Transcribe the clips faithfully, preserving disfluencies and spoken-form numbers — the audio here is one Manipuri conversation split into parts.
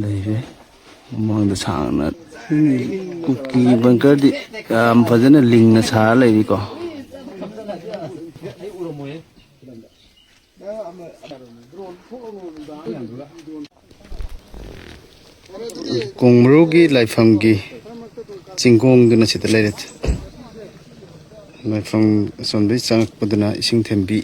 ꯂꯩꯔꯦ꯫ ꯃꯃꯥꯡꯗ ꯁꯥꯡꯅ ꯀꯨꯀꯤ ꯕꯪꯀꯔꯗꯤ ꯌꯥꯝ ꯐꯖꯅ ꯂꯤꯡꯅ ꯁꯥꯔ ꯂꯩꯔꯤꯀꯣ꯫ ꯀꯣꯡꯕ꯭ꯔꯨꯒꯤ ꯂꯥꯏꯐꯝꯒꯤ ꯆꯤꯡꯒꯣꯡꯗꯨꯅ ꯁꯤꯗ ꯂꯩꯔꯦ꯫ ꯂꯥꯏꯐꯝ ꯑꯁꯣꯝꯗꯒꯤ ꯆꯪꯉꯛꯄꯗꯨꯅ ꯏꯁꯤꯡ ꯊꯦꯝꯕꯤ꯫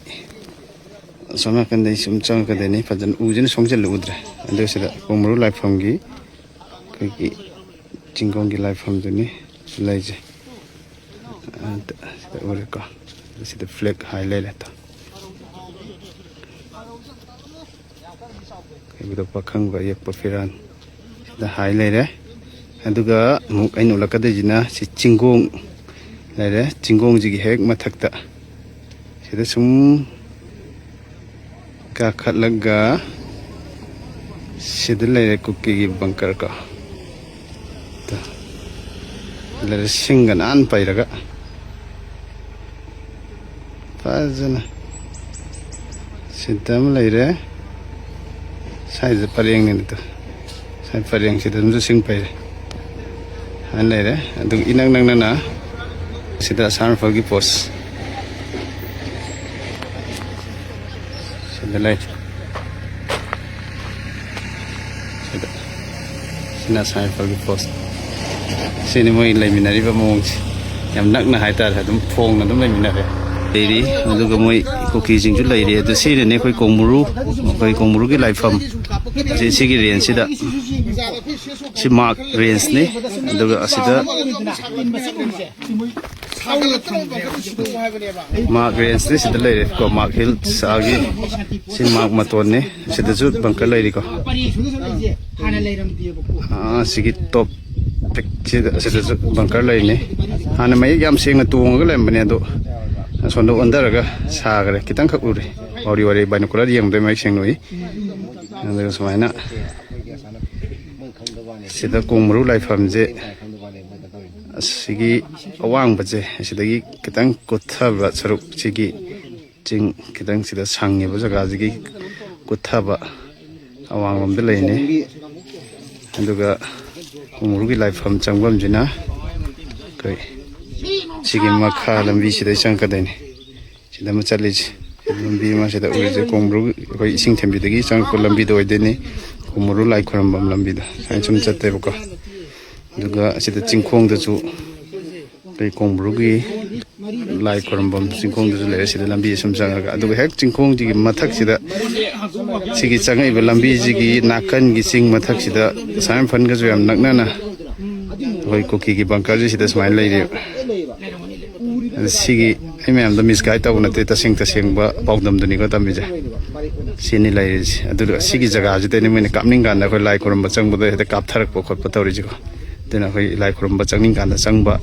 ꯑꯁꯣꯝ ꯅꯥꯀꯟꯗꯩ ꯁꯨꯝ ꯆꯪꯉꯛꯀꯗꯣꯏꯅꯤ꯫ ꯐꯖꯅ ꯎꯁꯤꯅ ꯁꯣꯡꯖꯜꯂꯨꯗ꯭ꯔꯦ꯫ ꯑꯗꯨ ꯁꯤꯗ ꯀꯣꯡꯕ꯭ꯔꯨ ꯂꯥꯏꯐꯝꯒꯤ ꯑꯩꯈꯣꯏꯒꯤ ꯆꯤꯡꯒꯣꯡꯒꯤ ꯂꯥꯏꯐꯝꯗꯨꯅꯤ ꯂꯩꯁꯦ꯫ ꯑꯗ ꯁꯤꯗ ꯎꯔꯦꯀꯣ꯫ ꯁꯤꯗ ꯐ꯭ꯂꯦꯛ ꯍꯥꯏ ꯂꯩꯔꯦ꯫ ꯏꯕꯗ ꯄꯥꯈꯪꯕ ꯑꯌꯦꯛꯄ ꯐꯤꯔꯥꯟ ꯁꯤꯗ ꯍꯥꯏ ꯂꯩꯔꯦ꯫ ꯑꯗꯨꯒ ꯑꯃꯨꯛ ꯑꯩꯅ ꯎꯠꯂꯛꯀꯗꯣꯏꯁꯤꯅ ꯁꯤ ꯆꯤꯡꯒꯣꯡ ꯂꯩꯔꯦ꯫ ꯆꯤꯡꯒꯣꯡꯁꯤꯒꯤ ꯍꯦꯛ ꯃꯊꯛꯇ ꯁꯤꯗ ꯁꯨꯝ ꯀꯥꯈꯠꯂꯒ ꯁꯤꯗ ꯂꯩꯔꯦ ꯀꯨꯀꯤꯒꯤ ꯕꯪꯀꯔ ꯀꯣ꯫ ꯂꯩꯔꯦ ꯁꯤꯡꯒ ꯅꯥꯟ ꯄꯩꯔꯒ ꯐꯖꯅ꯫ ꯁꯤꯗ ꯑꯃ ꯂꯩꯔꯦ꯫ ꯁ꯭ꯋꯥꯏꯗ ꯄꯔꯦꯡꯅꯤꯅꯦ ꯑꯗꯣ꯫ ꯁ꯭ꯋꯥꯏ ꯄꯔꯦꯡꯁꯤꯗ ꯑꯗꯨꯝꯁꯨ ꯁꯤꯡ ꯄꯩꯔꯦ꯫ ꯑꯗꯨꯃꯥꯏꯅ ꯂꯩꯔꯦ꯫ ꯑꯗꯨꯒ ꯏꯅꯛ ꯅꯛꯅꯅ ꯁꯤꯗ ꯑꯁꯥꯝ ꯔꯥꯏꯐꯜꯒꯤ ꯄꯣꯁ ꯁꯤꯗ ꯂꯩ꯫ ꯁꯤꯗ꯫ ꯁꯤꯅ ꯑꯁꯥꯝ ꯔꯥꯏꯐꯜꯒꯤ ꯄꯣꯁ꯫ ꯁꯤꯅꯤ ꯃꯣꯏ ꯂꯩꯃꯤꯟꯅꯔꯤꯕ ꯃꯑꯣꯡꯁꯦ꯫ ꯌꯥꯝ ꯅꯛꯅ ꯍꯥꯏꯇꯥꯔꯦ, ꯑꯗꯨꯝ ꯐꯣꯡꯅ ꯑꯗꯨꯝ ꯂꯩꯃꯤꯟꯅꯔꯦ꯫ ꯂꯩꯔꯤ꯫ ꯑꯗꯨꯒ ꯃꯣꯏ ꯀꯨꯀꯤꯁꯤꯡꯁꯨ ꯂꯩꯔꯤ꯫ ꯑꯗꯨ ꯁꯤꯅꯅꯦ ꯑꯩꯈꯣꯏ ꯀꯣꯡꯕ꯭ꯔꯨ, ꯑꯩꯈꯣꯏ ꯀꯣꯡꯕ꯭ꯔꯨꯒꯤ ꯂꯥꯏꯐꯝ꯫ ꯁꯤ, ꯁꯤꯒꯤ ꯔꯦꯟꯖꯁꯤꯗ꯫ ꯁꯤ ꯃꯥꯔꯛ ꯔꯦꯟꯖꯅꯤ꯫ ꯑꯗꯨꯒ ꯑꯁꯤꯗ ꯃꯥꯔꯛ ꯔꯦꯟꯖꯇꯤ ꯁꯤꯗ ꯂꯩꯔꯦ ꯀꯣ, ꯃꯥꯔꯛ ꯍꯤꯜꯁ ꯑꯥꯒꯤ ꯁꯤ ꯃꯥꯔꯛ ꯃꯇꯣꯟꯅꯤ꯫ ꯁꯤꯗꯁꯨ ꯕꯪꯀꯔ ꯂꯩꯔꯤꯀꯣ꯫ ꯑꯥ, ꯁꯤꯒꯤ ꯇꯣꯞ ꯄꯤꯛꯁꯤꯗ, ꯁꯤꯗꯁꯨ ꯕꯪꯀꯔ ꯂꯩꯔꯤꯅꯤ꯫ ꯍꯥꯟꯅ ꯃꯌꯦꯛ ꯌꯥꯝ ꯁꯦꯡꯅ ꯇꯣꯡꯉꯒ ꯂꯩꯔꯝꯕꯅꯦ, ꯑꯗꯣ ꯑꯁꯣꯝꯗ ꯑꯣꯟꯊꯔꯒ ꯁꯥꯈ꯭ꯔꯦ꯫ ꯈꯤꯇꯪꯈꯛ ꯎꯔꯤ꯫ ꯋꯥꯔꯤ ꯋꯥꯔꯤ ꯕꯥꯏꯅꯣꯀꯨꯂꯔ ꯌꯦꯡꯕꯗ ꯃꯌꯦꯛ ꯁꯦꯡꯅ ꯎꯏ꯫ ꯑꯗꯨꯒ ꯁꯨꯃꯥꯏꯅ ꯁꯤꯗ ꯀꯣꯡꯕ꯭ꯔꯨ ꯂꯥꯏꯐꯝꯁꯦ ꯑꯁꯤꯒꯤ ꯑꯋꯥꯡꯕꯁꯦ ꯑꯁꯤꯗꯒꯤ ꯈꯤꯇꯪ ꯀꯨꯠꯊꯕ ꯁꯔꯨꯛ, ꯁꯤꯒꯤ ꯆꯤꯡ ꯈꯤꯇꯪ ꯁꯤꯗ ꯁꯪꯉꯤꯕ ꯖꯒꯥꯁꯤꯒꯤ ꯀꯨꯠꯊꯕ ꯑꯋꯥꯡꯂꯣꯝꯗ ꯂꯩꯅꯤ꯫ ꯑꯗꯨꯒ ꯀꯣꯡꯕ꯭ꯔꯨꯒꯤ ꯂꯥꯏꯐꯝ ꯆꯪꯐꯝꯁꯤꯅ ꯑꯩꯈꯣꯏ ꯁꯤꯒꯤ ꯃꯈꯥ ꯂꯝꯕꯤꯁꯤꯗꯩ ꯆꯪꯉꯛꯀꯗꯣꯏꯅꯤ꯫ ꯁꯤꯗ ꯑꯃ ꯆꯠꯂꯤꯁꯦ, ꯂꯝꯕꯤ ꯑꯃ ꯁꯤꯗ ꯎꯔꯤꯁꯦ ꯀꯣꯡꯕ꯭ꯔꯨ, ꯑꯩꯈꯣꯏ ꯏꯁꯤꯡ ꯊꯦꯝꯕꯤꯗꯒꯤ ꯆꯪꯉꯛꯄ ꯂꯝꯕꯤꯗꯣ ꯑꯣꯏꯗꯣꯏꯅꯤ꯫ ꯀꯣꯡꯕ꯭ꯔꯨ ꯂꯥꯏ ꯈꯨꯔꯝꯐꯝ ꯂꯝꯕꯤꯗꯣ ꯁꯨꯃꯥꯏꯅ ꯁꯨꯝ ꯆꯠꯇꯦꯕꯀꯣ꯫ ꯑꯗꯨꯒ ꯑꯁꯤꯗ ꯆꯤꯡꯈꯣꯡꯗꯁꯨ ꯑꯩꯈꯣꯏ ꯀꯣꯡꯕ꯭ꯔꯨꯒꯤ ꯂꯥꯏ ꯈꯨꯔꯝꯐꯝ ꯆꯤꯡꯈꯣꯡꯗꯁꯨ ꯂꯩꯔꯦ꯫ ꯁꯤꯗ ꯂꯝꯕꯤ ꯁꯨꯝ ꯆꯪꯉꯒ, ꯑꯗꯨꯒ ꯍꯦꯛ ꯆꯤꯡꯈꯣꯡꯁꯤꯒꯤ ꯃꯊꯛꯁꯤꯗ ꯁꯤꯒꯤ ꯆꯪꯉꯛꯏꯕ ꯂꯝꯕꯤꯁꯤꯒꯤ ꯅꯥꯀꯟꯒꯤ ꯆꯤꯡ ꯃꯊꯛꯁꯤꯗ ꯁꯥꯏꯝꯐꯟꯒꯁꯨ ꯌꯥꯝ ꯅꯛꯅꯅ ꯑꯩꯈꯣꯏ ꯀꯨꯀꯤꯒꯤ ꯕꯪꯀꯔꯁꯦ ꯁꯤꯗ ꯁꯨꯃꯥꯏꯅ ꯂꯩꯔꯤꯕ꯫ ꯑꯗ ꯁꯤꯒꯤ ꯑꯩ ꯃꯌꯥꯝꯗ ꯃꯤꯁꯒꯥꯏꯠ ꯇꯧꯕ ꯅꯠꯇꯦ, ꯇꯁꯦꯡ ꯇꯁꯦꯡꯕ ꯄꯥꯎꯗꯝꯗꯨꯅꯤꯀꯣ ꯇꯝꯃꯤꯁꯦ꯫ ꯁꯤꯅꯤ ꯂꯩꯔꯤꯁꯦ꯫ ꯑꯗꯨꯒ ꯁꯤꯒꯤ ꯖꯒꯥꯁꯤꯗꯅꯤ ꯃꯣꯏꯅ ꯀꯥꯞꯅꯤꯡ ꯀꯥꯟꯗ ꯑꯩꯈꯣꯏ ꯂꯥꯏ ꯈꯨꯔꯨꯝꯕ ꯆꯪꯕꯗ ꯍꯦꯛꯇ ꯀꯥꯞꯊꯔꯛꯄ ꯈꯣꯠꯄ ꯇꯧꯔꯤꯁꯤꯀꯣ꯫ ꯑꯗꯨꯅ ꯑꯩꯈꯣꯏ ꯂꯥꯏ ꯈꯨꯔꯨꯝꯕ ꯆꯪꯅꯤꯡ ꯀꯥꯟꯗ ꯆꯪꯕ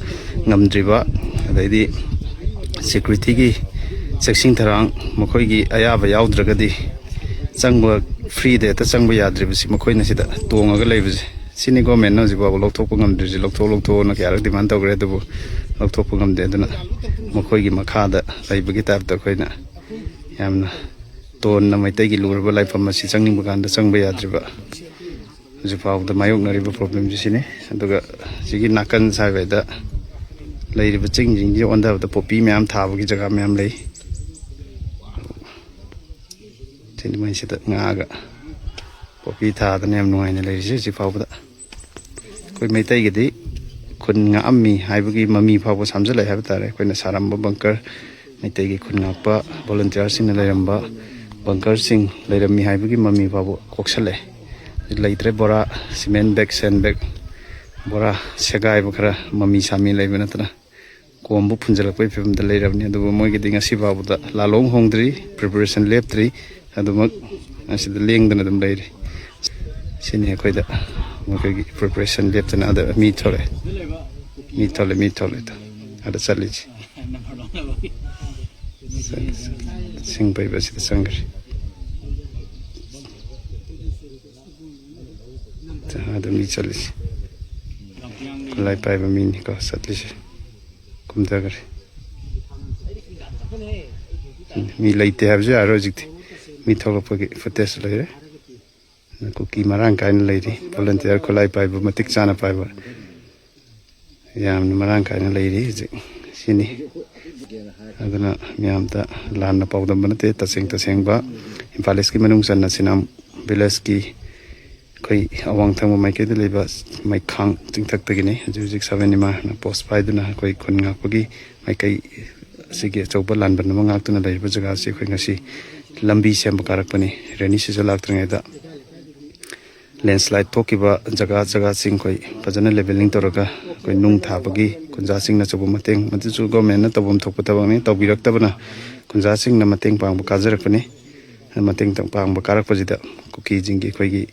ꯉꯝꯗ꯭ꯔꯤꯕ, ꯑꯗꯩꯗꯤ ꯁꯦꯀ꯭ꯌꯨꯔꯤꯇꯤꯒꯤ ꯆꯦꯛꯁꯤꯟ ꯊꯧꯔꯥꯡ ꯃꯈꯣꯏꯒꯤ ꯑꯌꯥꯕ ꯌꯥꯎꯗ꯭ꯔꯒꯗꯤ ꯆꯪꯕ, ꯐ꯭ꯔꯤꯗ ꯍꯦꯛꯇ ꯆꯪꯕ ꯌꯥꯗ꯭ꯔꯤꯕꯁꯤ ꯃꯈꯣꯏꯅ ꯁꯤꯗ ꯇꯣꯡꯉꯒ ꯂꯩꯕꯁꯦ꯫ ꯁꯤꯅꯤ ꯒꯣꯔꯃꯦꯟꯅ ꯍꯧꯖꯤꯛ ꯐꯥꯎꯕ ꯂꯧꯊꯣꯛꯄ ꯉꯝꯗ꯭ꯔꯤꯁꯦ꯫ ꯂꯧꯊꯣꯛ, ꯂꯧꯊꯣꯛꯑꯣꯅ ꯀꯌꯥꯔꯛ ꯗꯤꯃꯥꯟ ꯇꯧꯈ꯭ꯔꯦ, ꯑꯗꯨꯕꯨ ꯂꯧꯊꯣꯛꯄ ꯉꯝꯗꯦ꯫ ꯑꯗꯨꯅ ꯃꯈꯣꯏꯒꯤ ꯃꯈꯥꯗ ꯂꯩꯕꯒꯤ ꯇꯥꯏꯞꯇ ꯑꯩꯈꯣꯏꯅ ꯌꯥꯝꯅ ꯇꯣꯟꯅ ꯃꯩꯇꯩꯒꯤ ꯂꯨꯔꯕ ꯂꯥꯏꯐꯝ ꯑꯁꯤ ꯆꯪꯅꯤꯡꯕ ꯀꯥꯟꯗ ꯆꯪꯕ ꯌꯥꯗ꯭ꯔꯤꯕ, ꯍꯧꯖꯤꯛ ꯐꯥꯎꯕꯗ ꯃꯥꯌꯣꯛꯅꯔꯤꯕ ꯄ꯭ꯔꯣꯕ꯭ꯂꯦꯝꯁꯤ ꯁꯤꯅꯤ꯫ ꯑꯗꯨꯒ ꯁꯤꯒꯤ ꯅꯥꯀꯟ ꯁꯥꯏꯋꯥꯏꯗ ꯂꯩꯔꯤꯕ ꯆꯤꯡꯁꯤꯡꯁꯤ ꯑꯣꯟꯊꯕꯗ ꯄꯣꯄꯤ ꯃꯌꯥꯝ ꯊꯥꯕꯒꯤ ꯖꯒꯥ ꯃꯌꯥꯝ ꯂꯩ꯫ ꯁꯤꯅꯤ ꯃꯣꯏꯁꯤꯗ ꯉꯥꯛꯑꯒ ꯄꯣꯄꯤ ꯊꯥꯗꯅ ꯌꯥꯝ ꯅꯨꯡꯉꯥꯏꯅ ꯂꯩꯔꯤꯁꯦ ꯍꯧꯖꯤꯛ ꯐꯥꯎꯕꯗ꯫ ꯑꯩꯈꯣꯏ ꯃꯩꯇꯩꯒꯤꯗꯤ ꯈꯨꯟ ꯉꯥꯛꯑꯝꯃꯤ ꯍꯥꯏꯕꯒꯤ ꯃꯃꯤ ꯐꯥꯎꯕ ꯁꯥꯝꯖꯜꯂꯛꯑꯦ ꯍꯥꯏꯕ ꯇꯥꯔꯦ꯫ ꯑꯩꯈꯣꯏꯅ ꯁꯥꯔꯝꯕ ꯕꯪꯀꯔ, ꯃꯩꯇꯩꯒꯤ ꯈꯨꯟ ꯉꯥꯛꯄ ꯚꯣꯂꯨꯟꯇꯤꯌꯥꯔꯁꯤꯡꯅ ꯂꯩꯔꯝꯕ ꯕꯪꯀꯔꯁꯤꯡ ꯂꯩꯔꯝꯃꯤ ꯍꯥꯏꯕꯒꯤ ꯃꯃꯤ ꯐꯥꯎꯕ ꯀꯣꯛꯁꯜꯂꯛꯑꯦ꯫ ꯂꯩꯇ꯭ꯔꯦ꯫ ꯕꯣꯔꯥ, ꯁꯤꯃꯦꯟ ꯕꯦꯒ, ꯁꯦꯟ ꯕꯦꯒ, ꯕꯣꯔꯥ ꯁꯦꯒꯥꯏꯕ ꯈꯔ ꯃꯃꯤ ꯁꯥꯃꯤ ꯂꯩꯕ ꯅꯠꯇꯅ ꯀꯣꯝꯕꯨ ꯐꯨꯟꯖꯜꯂꯛꯄꯒꯤ ꯐꯤꯕꯝꯗ ꯂꯩꯔꯕꯅꯤ꯫ ꯑꯗꯨꯕꯨ ꯃꯣꯏꯒꯤꯗꯤ ꯉꯁꯤ ꯐꯥꯎꯕꯗ ꯂꯥꯜꯍꯧ ꯍꯣꯡꯗ꯭ꯔꯤ, ꯄ꯭ꯔꯤꯄꯦꯔꯦꯁꯟ ꯂꯦꯞꯇ꯭ꯔꯤ꯫ ꯑꯗꯨꯃꯛ ꯑꯁꯤꯗ ꯂꯦꯡꯗꯅ ꯑꯗꯨꯝ ꯂꯩꯔꯤ꯫ ꯁꯤꯅꯤ ꯑꯩꯈꯣꯏꯗ ꯃꯈꯣꯏꯒꯤ ꯄ꯭ꯔꯤꯄꯦꯔꯦꯁꯟ ꯂꯦꯞꯇꯅ ꯑꯗ ꯃꯤ ꯊꯣꯛꯂꯛꯑꯦ, ꯃꯤ ꯊꯣꯛꯂꯛꯑꯦ, ꯃꯤ ꯊꯣꯛꯂꯛꯑꯦ꯫ ꯑꯗ ꯆꯠꯂꯤꯁꯤ꯫ ꯁꯤꯡ ꯄꯩꯕ ꯑꯁꯤꯗ ꯆꯪꯈ꯭ꯔꯦ꯫ ꯑꯗꯨ ꯃꯤ ꯆꯠꯂꯤꯁꯤ꯫ ꯈꯨꯠꯂꯥꯏ ꯄꯥꯏꯕ ꯃꯤꯅꯤꯀꯣ ꯆꯠꯂꯤꯁꯦ꯫ ꯀꯨꯝꯊꯈ꯭ꯔꯦ꯫ ꯃꯤ ꯂꯩꯇꯦ ꯍꯥꯏꯕꯁꯨ ꯌꯥꯔꯣꯏ ꯍꯧꯖꯤꯛꯇꯤ꯫ ꯃꯤ ꯊꯣꯛꯂꯛꯄꯒꯤ ꯐꯨꯇꯦꯖ ꯂꯩꯔꯦ꯫ ꯀꯨꯀꯤ ꯃꯔꯥꯡ ꯀꯥꯏꯅ ꯂꯩꯔꯤ꯫ ꯚꯣꯂꯨꯟꯇꯤꯌꯔ ꯈꯨꯠꯂꯥꯏ ꯄꯥꯏꯕ ꯃꯇꯤꯛ ꯆꯥꯅ ꯄꯥꯏꯕ ꯌꯥꯝꯅ ꯃꯔꯥꯡ ꯀꯥꯏꯅ ꯂꯩꯔꯤ ꯍꯧꯖꯤꯛ꯫ ꯁꯤꯅꯤ꯫ ꯑꯗꯨꯅ ꯃꯌꯥꯝꯗ ꯂꯥꯟꯅ ꯄꯥꯎꯗꯝꯕ ꯅꯠꯇꯦ, ꯇꯁꯦꯡ ꯇꯁꯦꯡꯕ ꯏꯝꯐꯥꯜ ꯏꯁꯀꯤ ꯃꯅꯨꯡ ꯆꯟꯅ ꯁꯤꯅꯥꯝ ꯚꯤꯂꯦꯖꯀꯤ ꯑꯩꯈꯣꯏ ꯑꯋꯥꯡ ꯊꯪꯕ ꯃꯥꯏꯀꯩꯗ ꯂꯩꯕ ꯃꯩꯈꯥꯡ ꯆꯤꯡꯊꯛꯇꯒꯤꯅꯤ꯫ ꯍꯧꯖꯤꯛ ꯍꯧꯖꯤꯛ ꯁꯕꯦꯟ ꯏꯃꯥꯅ ꯄꯣꯁ ꯄꯥꯏꯗꯨꯅ ꯑꯩꯈꯣꯏ ꯈꯨꯟ ꯉꯥꯛꯄꯒꯤ ꯃꯥꯏꯀꯩ ꯑꯁꯤꯒꯤ ꯑꯆꯧꯕ ꯂꯥꯟꯕꯟ ꯑꯃ ꯉꯥꯛꯇꯨꯅ ꯂꯩꯔꯤꯕ ꯖꯒꯥ ꯑꯁꯤ ꯑꯩꯈꯣꯏ ꯉꯁꯤ ꯂꯝꯕꯤ ꯁꯦꯝꯕ ꯀꯥꯔꯛꯄꯅꯤ꯫ ꯔꯦꯅꯤ ꯁꯤꯖꯟ ꯂꯥꯛꯇ꯭ꯔꯤꯉꯩꯗ ꯂꯦꯟꯁ꯭ꯂꯥꯏꯠ ꯊꯣꯛꯈꯤꯕ ꯖꯒꯥ ꯖꯒꯥꯁꯤꯡ ꯑꯩꯈꯣꯏ ꯐꯖꯅ ꯂꯦꯕꯦꯂꯤꯡ ꯇꯧꯔꯒ ꯑꯩꯈꯣꯏ ꯅꯨꯡ ꯊꯥꯕꯒꯤ ꯈꯨꯟꯖꯥꯁꯤꯡꯅ ꯑꯆꯧꯕ ꯃꯇꯦꯡ, ꯃꯗꯨꯁꯨ ꯒꯣꯔꯃꯦꯟꯅ ꯇꯧꯐꯝ ꯊꯣꯛꯄ ꯊꯕꯛꯅꯤ, ꯇꯧꯕꯤꯔꯛꯇꯕꯅ ꯈꯨꯟꯖꯥꯁꯤꯡꯅ ꯃꯇꯦꯡ ꯄꯥꯡꯕ ꯀꯥꯖꯔꯛꯄꯅꯤ꯫ ꯃꯇꯦꯡ ꯄꯥꯡꯕ ꯀꯥꯔꯛꯄꯁꯤꯗ ꯀꯨꯀꯤꯁꯤꯡꯒꯤ ꯑꯩꯈꯣꯏꯒꯤ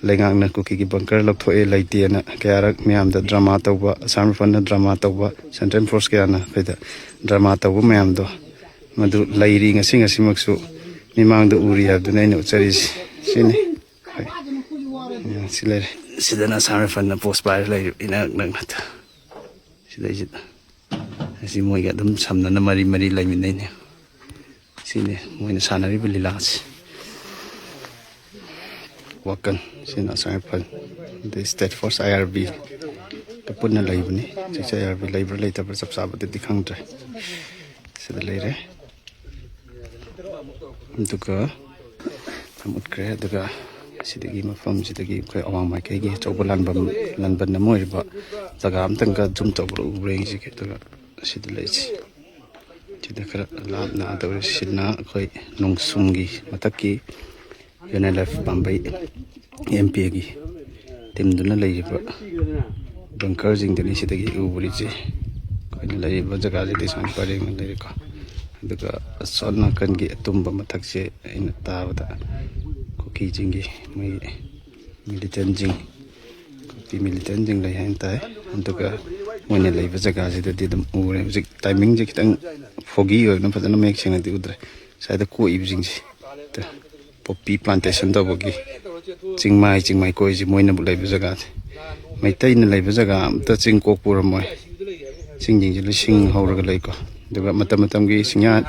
ꯂꯩꯉꯥꯛꯅ ꯀꯨꯀꯤꯒꯤ ꯕꯪꯀꯔ ꯂꯧꯊꯣꯛꯑꯦ ꯂꯩꯇꯦꯅ ꯀꯌꯥꯔꯛ ꯃꯌꯥꯝꯗ ꯗ꯭ꯔꯃꯥ ꯇꯧꯕ, ꯑꯁꯥꯝ ꯔꯥꯏꯐꯜꯅ ꯗ꯭ꯔꯃꯥ ꯇꯧꯕ, ꯁꯦꯟꯇ꯭ꯔꯦꯜ ꯐꯣꯔꯁ ꯀꯌꯥꯅ ꯑꯩꯈꯣꯏꯗ ꯗ꯭ꯔꯃꯥ ꯇꯧꯕ ꯃꯌꯥꯝꯗꯣ ꯃꯗꯨ ꯂꯩꯔꯤ, ꯉꯁꯤ ꯉꯁꯤꯃꯛꯁꯨ ꯃꯤꯃꯥꯡꯗ ꯎꯔꯤ ꯍꯥꯏꯕꯗꯨꯅ ꯑꯩꯅ ꯎꯠꯆꯔꯤꯁꯤ꯫ ꯁꯤꯅꯤ꯫ ꯍꯣꯏ꯫ ꯁꯤ ꯂꯩꯔꯦ꯫ ꯁꯤꯗꯅ ꯑꯁꯥꯝ ꯔꯥꯏꯐꯜꯅ ꯄꯣꯁ ꯄꯥꯏꯔ ꯂꯩꯔꯤꯕ ꯏꯅꯛ ꯅꯛꯅ꯫ ꯁꯤꯗꯩꯁꯤꯗ꯫ ꯑꯁꯤ ꯃꯣꯏꯒ ꯑꯗꯨꯝ ꯁꯝꯅꯅ ꯃꯔꯤ ꯃꯔꯤ ꯂꯩꯃꯤꯟꯅꯩꯅꯦ꯫ ꯁꯤꯅꯤ ꯃꯣꯏꯅ ꯁꯥꯟꯅꯔꯤꯕ ꯂꯤꯂꯥꯁꯤ꯫ ꯋꯥꯀꯟ, ꯁꯤꯅ ꯑꯁꯥꯝ ꯔꯥꯏꯐꯜ, ꯑꯗꯩ ꯁ꯭ꯇꯦꯠ ꯐꯣꯔꯁ, ꯑꯥꯏ ꯑꯥꯔ ꯕꯤ ꯄꯨꯟꯅ ꯂꯩꯕꯅꯤ꯫ ꯍꯧꯖꯤꯛꯁꯦ ꯑꯥꯏ ꯑꯥꯔ ꯕꯤ ꯂꯩꯕ꯭ꯔꯥ ꯂꯩꯇꯕ꯭ꯔꯥ ꯆꯞ ꯆꯥꯕꯗꯗꯤ ꯈꯪꯗ꯭ꯔꯦ꯫ ꯁꯤꯗ ꯂꯩꯔꯦ꯫ ꯑꯗꯨꯒ ꯌꯥꯝ ꯎꯠꯈ꯭ꯔꯦ꯫ ꯑꯗꯨꯒ ꯁꯤꯗꯒꯤ, ꯃꯐꯝꯁꯤꯗꯒꯤ ꯑꯩꯈꯣꯏ ꯑꯋꯥꯡ ꯃꯥꯏꯀꯩꯒꯤ ꯑꯆꯧꯕ ꯂꯥꯟꯕꯟ, ꯂꯥꯟꯕꯟ ꯑꯃ ꯑꯣꯏꯔꯤꯕ ꯖꯒꯥ ꯑꯝꯇꯪꯒ ꯖꯨꯝ ꯇꯧꯕ꯭ꯔꯥ ꯎꯕ꯭ꯔꯥ ꯌꯦꯡꯁꯤꯒꯦ꯫ ꯑꯗꯨꯒ ꯁꯤꯗ ꯂꯩꯁꯤ꯫ ꯁꯤꯗ ꯈꯔ ꯂꯥꯞꯅ ꯇꯧꯔꯤꯁꯤꯅ ꯑꯩꯈꯣꯏ ꯅꯣꯡꯁꯨꯡꯒꯤ ꯃꯊꯛꯀꯤ ꯌꯨ ꯑꯦꯟ ꯑꯦꯜ ꯑꯦꯐ ꯄꯥꯝꯕꯩ ꯑꯦꯝ ꯄꯤ ꯑꯦꯒꯤ ꯇꯤꯝꯗꯨꯅ ꯂꯩꯔꯤꯕ ꯕꯪꯀꯔꯁꯤꯡꯗꯨꯅꯤ꯫ ꯁꯤꯗꯒꯤ ꯎꯔꯤꯁꯦ ꯑꯩꯈꯣꯏꯅ ꯂꯩꯔꯤꯕ ꯖꯒꯥꯁꯤꯗꯤ ꯁꯨꯃꯥꯏꯅ ꯄꯔꯦꯡꯅ ꯂꯩꯔꯦꯀꯣ꯫ ꯑꯗꯨꯒ ꯑꯁꯣꯝ ꯅꯥꯀꯟꯒꯤ ꯑꯇꯨꯝꯕ ꯃꯊꯛꯁꯦ ꯑꯩꯅ ꯇꯥꯕꯗ ꯀꯨꯀꯤꯁꯤꯡꯒꯤ ꯃꯣꯏꯒꯤ ꯃꯤꯂꯤꯇꯦꯟꯁꯤꯡ, ꯀꯨꯀꯤ ꯃꯤꯂꯤꯇꯦꯟꯁꯤꯡ ꯂꯩ ꯍꯥꯏꯅ ꯇꯥꯏ꯫ ꯑꯗꯨꯒ ꯃꯣꯏꯅ ꯂꯩꯕ ꯖꯒꯥꯁꯤꯗꯗꯤ ꯑꯗꯨꯝ ꯎꯔꯦ꯫ ꯍꯧꯖꯤꯛ ꯇꯥꯏꯃꯤꯡꯁꯦ ꯈꯤꯇꯪ ꯐꯣꯒꯤ ꯑꯣꯏꯕꯅ ꯐꯖꯅ ꯃꯌꯦꯛ ꯁꯦꯡꯅꯗꯤ ꯎꯗ꯭ꯔꯦ꯫ ꯁ꯭ꯋꯥꯏꯗ ꯀꯣꯛꯏꯕꯁꯤꯡꯁꯦ ꯄꯣꯄꯤ ꯄ꯭ꯂꯥꯟꯇꯦꯁꯟ ꯇꯧꯕꯒꯤ ꯆꯤꯡꯃꯥꯏ, ꯆꯤꯡꯃꯥꯏ ꯀꯣꯏꯁꯦ ꯃꯣꯏꯅꯕꯨ ꯂꯩꯕ ꯖꯒꯥꯁꯦ꯫ ꯃꯩꯇꯩꯅ ꯂꯩꯕ ꯖꯒꯥ ꯑꯝꯇ ꯆꯤꯡ ꯀꯣꯛꯄ ꯎꯔꯝꯃꯣꯏ꯫ ꯆꯤꯡꯁꯤꯡꯁꯦ ꯂꯣꯏ ꯁꯤꯡ ꯍꯧꯔꯒ ꯂꯩꯀꯣ꯫ ꯑꯗꯨꯒ ꯃꯇꯝ ꯃꯇꯝꯒꯤ ꯁꯤꯡꯌꯥꯟ,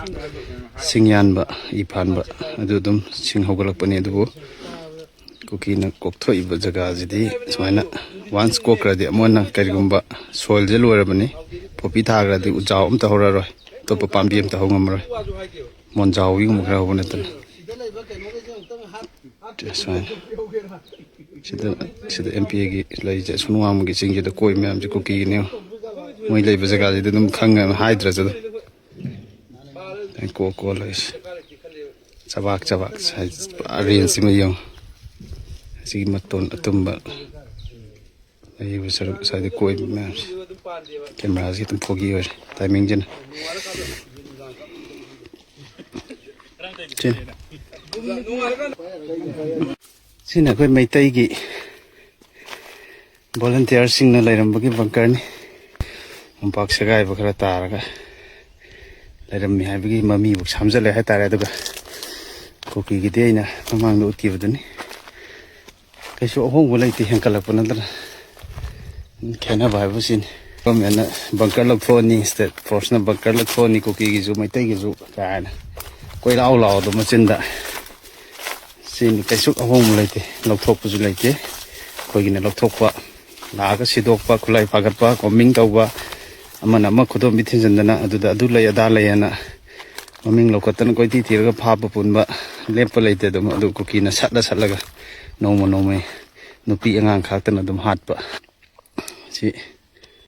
ꯁꯤꯡ ꯌꯥꯟꯕ, ꯏ ꯐꯥꯟꯕ, ꯑꯗꯨ ꯑꯗꯨꯝ ꯁꯤꯡ ꯍꯧꯒꯠꯂꯛꯄꯅꯤ꯫ ꯑꯗꯨꯕꯨ ꯀꯨꯀꯤꯅ ꯀꯣꯛꯊꯣꯛꯏꯕ ꯖꯒꯥꯁꯤꯗꯤ ꯁꯨꯃꯥꯏꯅ, ꯋꯥꯟꯁ ꯀꯣꯛꯈ꯭ꯔꯗꯤ ꯑꯃꯨꯛ ꯍꯟꯅ ꯀꯔꯤꯒꯨꯝꯕ ꯁꯣꯏꯜꯁꯦ ꯂꯣꯏꯔꯕꯅꯤ, ꯄꯣꯄꯤ ꯊꯥꯈ꯭ꯔꯗꯤ ꯎꯖꯥꯎ ꯑꯝꯇ ꯍꯧꯔꯔꯣꯏ, ꯑꯇꯣꯞꯄ ꯄꯥꯝꯕꯤ ꯑꯝꯇ ꯍꯧ ꯉꯝꯃꯔꯣꯏ, ꯃꯣꯟꯖꯥꯎꯒꯤꯒꯨꯝꯕ ꯈꯔ ꯍꯧꯕ ꯅꯠꯇꯅ꯫ ꯁꯨꯃꯥꯏꯅ ꯁꯤꯗ, ꯁꯤꯗ ꯑꯦꯝ ꯄꯤ ꯑꯦꯒꯤ ꯂꯩꯁꯦ, ꯑꯁꯣꯝ ꯋꯥꯡꯃꯒꯤ ꯆꯤꯡꯁꯤꯗ ꯀꯣꯏ ꯃꯌꯥꯝꯁꯦ ꯀꯨꯀꯤꯒꯤꯅꯦ꯫ ꯃꯣꯏ ꯂꯩꯕ ꯖꯒꯥꯁꯤꯗꯤ ꯑꯗꯨꯝ ꯈꯪꯉꯦ, ꯍꯥꯏꯗ꯭ꯔꯁꯨ ꯑꯗꯨꯝ꯫ ꯀꯣ ꯀꯣ ꯂꯩꯁꯦ, ꯆꯕꯥꯛ ꯆꯕꯥꯛ ꯁꯥꯏ, ꯄꯨꯔꯥ ꯔꯦꯟꯖ ꯑꯃ ꯌꯦꯡꯉꯨ꯫ ꯑꯁꯤꯒꯤ ꯃꯇꯣꯟ ꯑꯇꯨꯝꯕ ꯂꯩꯔꯤꯕ ꯁꯔꯨꯛ ꯁ꯭ꯋꯥꯏꯗ ꯀꯣꯏꯕ ꯃꯌꯥꯝꯁꯦ꯫ ꯀꯦꯃꯦꯔꯥꯁꯤ ꯈꯤꯇꯪ ꯐꯣꯒꯤ ꯑꯣꯏꯔꯦ ꯇꯥꯏꯃꯤꯡꯁꯤꯅ꯫ ꯁꯤ-, ꯁꯤꯅ ꯑꯩꯈꯣꯏ ꯃꯩꯇꯩꯒꯤ ꯚꯣꯂꯟꯇꯤꯌꯔꯁꯤꯡꯅ ꯂꯩꯔꯝꯕꯒꯤ ꯕꯪꯀꯔꯅꯤ꯫ ꯃꯣꯝꯄꯥꯛ ꯁꯦꯒꯥꯏꯕ ꯈꯔ ꯇꯥꯔꯒ ꯂꯩꯔꯝꯃꯤ ꯍꯥꯏꯕꯒꯤ ꯃꯃꯤꯕꯨ ꯁꯥꯝꯖꯜꯂꯦ ꯍꯥꯏꯇꯥꯔꯦ꯫ ꯑꯗꯨꯒ ꯀꯨꯀꯤꯒꯤꯗꯤ ꯑꯩꯅ ꯃꯃꯥꯡꯗ ꯎꯠꯈꯤꯕꯗꯨꯅꯤ꯫ ꯀꯩꯁꯨ ꯑꯍꯣꯡꯕ ꯂꯩꯇꯦ, ꯍꯦꯟꯀꯠꯂꯛꯄ ꯅꯠꯇꯅ꯫ ꯈꯦꯠꯅꯕ ꯍꯥꯏꯕꯁꯤꯅꯤ꯫ ꯒꯣꯔꯃꯦꯟꯅ ꯕꯪꯀꯔ ꯂꯧꯊꯣꯛꯑꯅꯤ, ꯁ꯭ꯇꯦꯠ ꯐꯣꯔꯁꯅ ꯕꯪꯀꯔ ꯂꯧꯊꯣꯛꯑꯅꯤ, ꯀꯨꯀꯤꯒꯤꯁꯨ ꯃꯩꯇꯩꯒꯤꯁꯨ ꯀꯥꯏꯅ ꯀꯣꯏꯂꯥꯎ ꯂꯥꯎꯗ ꯃꯆꯤꯟꯗ꯫ ꯁꯤꯅꯤ, ꯀꯩꯁꯨ ꯑꯍꯣꯡꯕ ꯂꯩꯇꯦ, ꯂꯧꯊꯣꯛꯄꯁꯨ ꯂꯩꯇꯦ꯫ ꯑꯩꯈꯣꯏꯒꯤꯅ ꯂꯧꯊꯣꯛꯄ, ꯂꯥꯛꯑꯒ ꯁꯤꯗꯣꯛꯄ, ꯈꯨꯠꯂꯥꯏ ꯐꯥꯒꯠꯄ, ꯀꯣꯝꯕꯤꯡ ꯇꯧꯕ, ꯑꯃꯅ ꯑꯃ ꯈꯨꯗꯣꯝꯕꯤ ꯊꯤꯟꯖꯤꯟꯗꯅ ꯑꯗꯨꯗ ꯑꯗꯨ ꯂꯩ ꯑꯗꯥ ꯂꯩ ꯍꯥꯏꯅ ꯃꯃꯤꯡ ꯂꯧꯈꯠꯇꯅ ꯀꯣꯏꯊꯤ ꯊꯤꯔꯒ ꯐꯥꯕ ꯄꯨꯟꯕ ꯂꯦꯞꯄ ꯂꯩꯇꯦ꯫ ꯑꯗꯨꯝ ꯑꯗꯨ ꯀꯨꯀꯤꯅ ꯁꯠꯂ ꯁꯠꯂꯒ ꯅꯣꯡꯃ ꯅꯣꯡꯃꯩ ꯅꯨꯄꯤ ꯑꯉꯥꯡ ꯈꯥꯛꯇꯅ ꯑꯗꯨꯝ ꯍꯥꯠꯄ꯫ ꯁꯤ